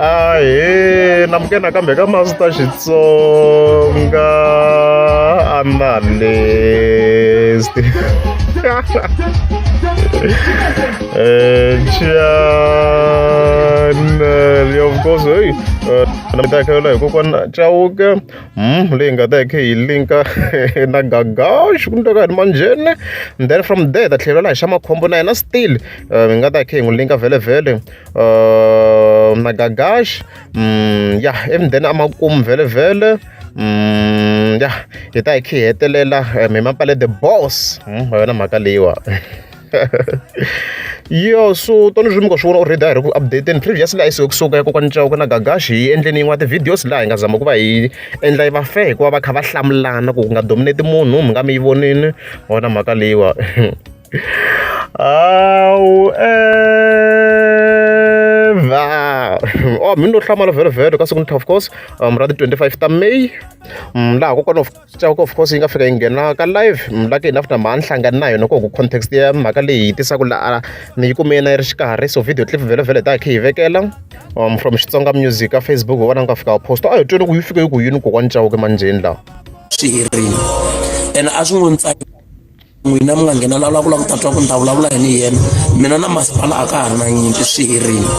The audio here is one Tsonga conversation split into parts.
Ahee namukela nakambe ka Master Xitsonga Analyst channel of course hey na ta khala hi kokwana Chauke leyi nga ta hi kha hi linka na Gagash ku ni ka hi manjheni and then from there ta tlhelela hi xa makhombo na yena still hi nga ta hi kha hi n'wi linka vhele vhele na Gagash ya ivi then amakumu vhele vhele ya hi ta hi kha hi hetelela hi Mapale the boss hi yona mhaka leyiwa yo so tani leswi mi nga swi vona already a hi ri ku update-eni previously a yi suke kusuka ya kokwani Chauke na Gagash hi endleni yin'wana ti-videos laha hi nga zama ku va hi endla yi va fair hikuva va kha va hlamulana ku ku nga dominate munhu mi nga mi yi vonini wona mhaka leyiwa however oh mi no hlamala vhele vhele ka siku ni of course ra ti 25 ta May laha kokwana of Chauke of course yi nga fika yi nghena ka live la ka enough na mhani hlangani na yona ku context ya mhaka leyi yi tisaka laha ni yi kume yena yi ri xikarhi so video clip vhele vhele ta hi kha hi vekela from Xitsonga Music ka Facebook hi vona nga fika post a hi twini ku yi fike yi ku yini kokwani Chauke manjheni laha swi herile ene a swi n'wi tsaki n'wina mi nga nghena la ku lava ku ta twa ku ni ta vulavula yini hi yena mina na masipala a ka ha ri na nyimpi swi herile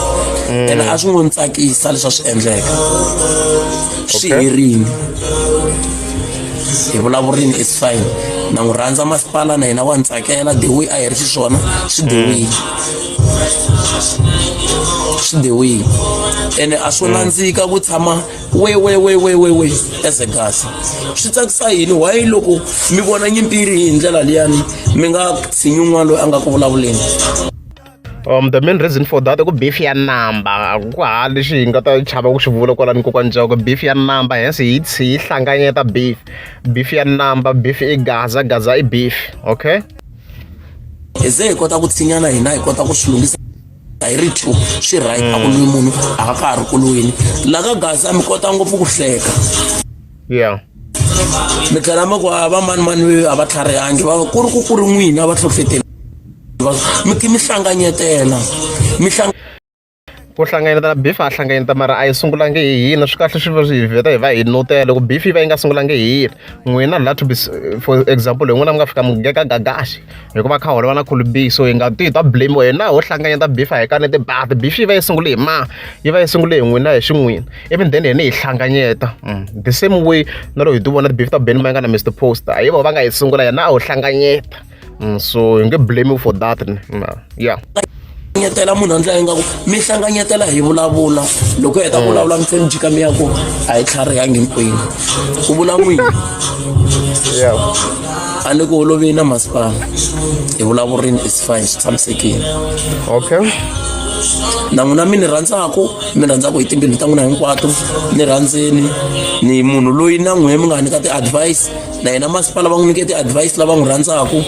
ene a swi ngo ni tsakisa leswi a swi endleka swi herile hi vulavurini is fine na n'wi rhandza masipala na yena wa ni tsakela the way a hi ri xiswona swi the way swi the way ene a swo nandzika ku tshama we we we we we we as a gasa swi tsakisa yini why loko mi vona nyimpi yi ri hi ndlela liyani mi nga tshinyi un'wana loyi a nga ku vulavuleni The main reason for that i ku beef ya namba ku hava lexi hi nga ta chava ku xi vula kwalani kokwani Chauke beef ya namba hence hi hi hlanganyeta beef beef ya namba beef i gaza gaza i beef okay hi ze hi kota ku tshinyana hina hi kota ku swi lunghisa hi ri two swi right a ku lwi munhu a ka ha ri ku lweni la ka gaza mi kota ngopfu ku hleka yeah mi tlhela mi ku a va mani mani a va tlharihangi va ku ri ku ku ri n'wina va hlohloteli mi mi hlanganyetela mi ku hlanganyetela beef a hlanganyeta mara a yi sungulangi hi hina swi kahle swi va swi hi vheta hi va hi notela loko beef yi va yi nga sungulangi hi hina n'wina la to be for example hi n'wina mi nga fika mi geka Gagashi hikuva kha holova na Cool B so hi nga ti hi ta blame hina ho hlanganyeta beef a hi kaneti but beef yi va yi sungule hi ma yi va yi sungule hi n'wina hi xin'wina even then hina hi hlanganyeta the same way na loko hi ti vona ti-beef ta Benny Mayengani na Mr Post a hi vo va nga yi sungula yena a ho hlanganyeta so hi nge blame you for that yeah hlanganyetela munhu a ndlela ingaku mi hlanganyetela hi vulavula loko heta ku vulavula mi tlhe mi jika mi ya ku a hi tlharihangi hinkwenu ku vula n'wina yeah a ni ku holoveni na masipala hi vulavurini is fine swi tshamisekile okay na n'wina mi ni rhandzaku mi rhandzaku hi timbilu ta n'wina hinkwato ni rhandzeni ni munhu loyi na n'wina mi nga nyika ti-advice na yena masipala va n'wi nyike ti-advice lava n'wi rhandzaku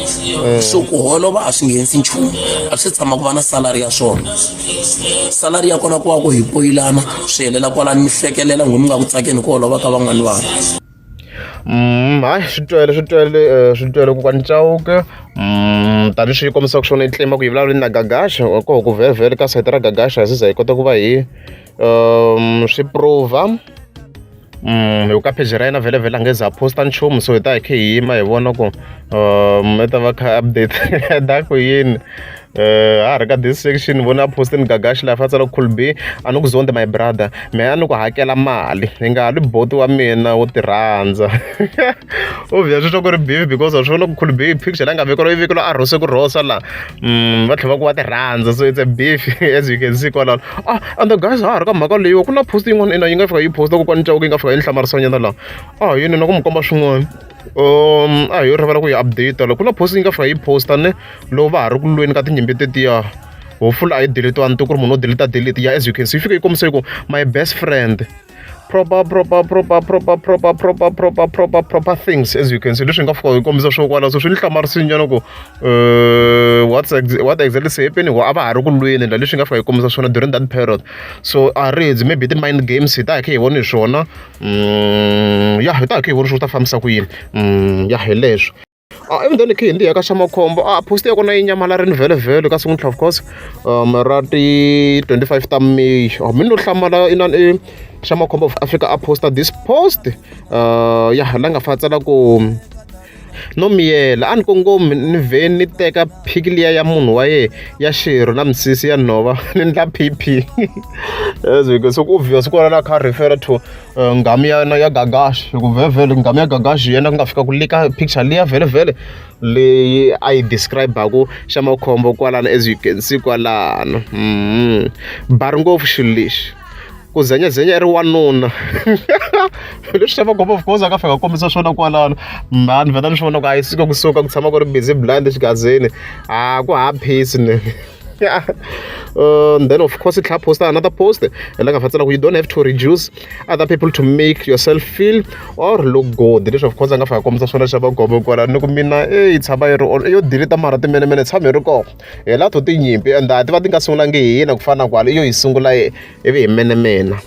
so ku holova a swi nghenisi nchumu a swi tshama ku va na salary ya swona salary ya kona ku va ku hi poyilana swi helela kwalani mi hlekelela n'we mi nga ku tsakeni ku holova ka van'wani vanhu Hayi swi twele swi twele swi twele kokwani Chauke tanihi swi kombisaka swona i claim ku yi vulavule na Gagash koho ku vhele ka sayiti ra Gagash a hi se za hi kota ku va hi swi prove hi ku ka page ra yena vhele vhele a nge za a post-a nchumu so hi ta hi kha hi yima hi vona ku i ta va kha update da ku yini ha ha ri ka this section vona a post-ini Gagash laha a tsala Cool B a ni ku zonde my brother mehe a ni ku hakela mali hi nga ha boti wa mina wo ti rhandza obvious swi twa ku ri beef because wa swi vona ku Cool B picture leyi nga vekeriwa yi vekeriwa a rhose ku rhosa laha va tlhela va ku wa ti rhandza so it's a beef as you can see kwalano ah and the guys ha ha ri ka mhaka leyiwa ku na post yin'wana ina yi nga fika yi posta kokwani Chauke yi nga fika yi ni hlamarisanyana laha ah yini na ku mi komba swin'wana a hi yo rivala ku yi update loko ku na post yi nga fika yi posta ne loko va ha ri ku lweni ka tinyimpi tetiya hopefully a yi delete-wani ku ri munhu wo delete delete ya as you can see yi fika yi kombisa ku my best friend proper proper proper proper proper proper proper proper proper things as you can see leswi nga fika yi kombisa swo kwala so swi ni hlamarisile nyana ku what's what exactly is happening a va ha ri ku lweni la leswi nga fika yi kombisa swona during that period so a ri maybe ti-mind games hi ta hi kha hi vona hi swona ya hi ta hi kha hi vona swo ta fambisa ku yini ya hi leswo. Even then khe hi ndi ya ka xa makhombo a post ya kona yi nyamalarini vhele vhele ka siku of course ra ti 25 ta May. Mi no hlamala inani i xa makhombo of Africa a posta this post ya la nga fa tsala ku no miyela a ni kongomi ni vhe ni teka phiki liya ya munhu wa ye ya xirho na misisi ya nhova ni ndla pp so ku obvious ku na kha refer to nghamu ya ya Gagash hi ku vhele nghamu ya Gagash yena ku nga fika ku lika picture liya vhele vhele leyi a yi describe-aku xa makhombo kwalano, as you can see kwalano. Bari ngopfu xilo lexi ku zenyazenya i ri wanuna leswi xa makhombo, of course a nga fika a kombisa swona kwalano. Mhani vheta ni swi vona ku a yi suka kusuka ku tshama ku ri busy blind xigazini a ku ha peace ne. Then of course tlhela post another post la nga fatsela ku you don't have to reduce other people to make yourself feel or look good. Leswi of course a nga fika kombisa swona xa makhombo kwalano ni ku mina e yi tshama yi ri on yo delete mara timenemene tshama yi ri kona hi la to tinyimpi and a ti va ti nga sungulangi hi hina ku fana na kwala yo hi sungula ivi hi menemena.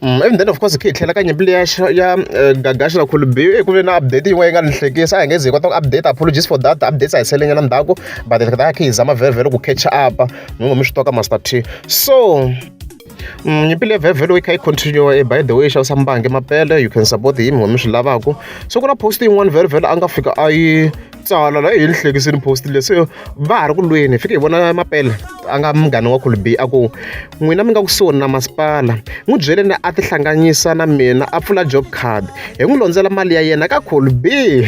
And then of course khe hi tlhela ka nyimpi liya ya Gagash na Khulubi ku ve na update yin'wana yi nga ni hlekisa. A hi nge ze hi kota ku update, apologies for that, updates a hi selenyana ndzhaku, but hi ta khe hi zama vhele vhele ku catch up mi ngo mi swi toka Master T. So nyimpi leyi vhele vhele yi kha yi continue. By the way, xavisa mbangi mapele, you can support him mi swi lavaka. So ku na post yin'wana vhele vhele a nga fika a yi tsala la yi ni hlekisini post leyi. Se va ha ri ku lweni, hi fike hi vona mapele a nga munghana wa Khulubi a ku n'wina mi nga kusuhi na masipala, n'wi byeleni a tihlanganisa na mina a pfula job card hi n'wi londzela mali ya yena ka Khulubi.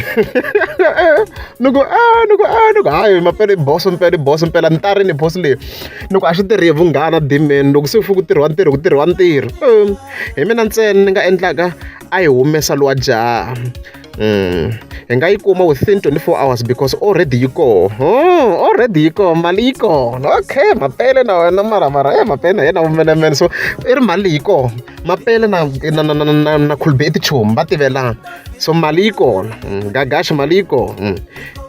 Ni ku a ni ku a ni ku hayi mapele i boso mpela i boso mpela ni tarini post leyi ni ku a xi tirhi hi vunghana dimeni loko se ku tirhiwa ntirho ku tirhiwa ntirho hi mina ntsena ni nga endlaka a yi humesa lowa jaha. Hi nga yi kuma within 24 hours because already yi koho. Oh, already yi koho, mali yi kona. Okay, mapele na wena mara mara e mapele na yena vumenemene. So i ri mali yi koho, mapele na na na na na na Khulube i tichomi va tivelana, so mali yi kona. Gagashi mali yi kona.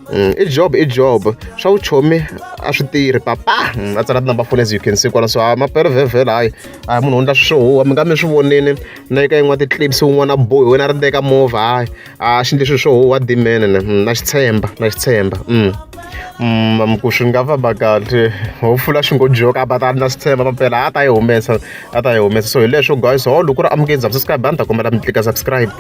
I job i job swa vuchomi a swi tirhi papa. A tsala tinumber phone, as you can see kwala. So a mapele vhevhele hayi a munhu u endla swo huwa mi nga mi swi vonini na eka yin'wana ti-clips wun'wana a bohi wena a ri ndeka movha hayi a xi endle swilo swo huwa dimene na xi tshemba na xi tshemba. Ku swi nga famba kahle hopefully a xi ngo joka, but a na swi tshemba mapela a ta yi humesa a ta yi humesa. So hi leswo guys, ho loko ku ri amukeni subscribe a ni ta kombela mi tlika subscribe.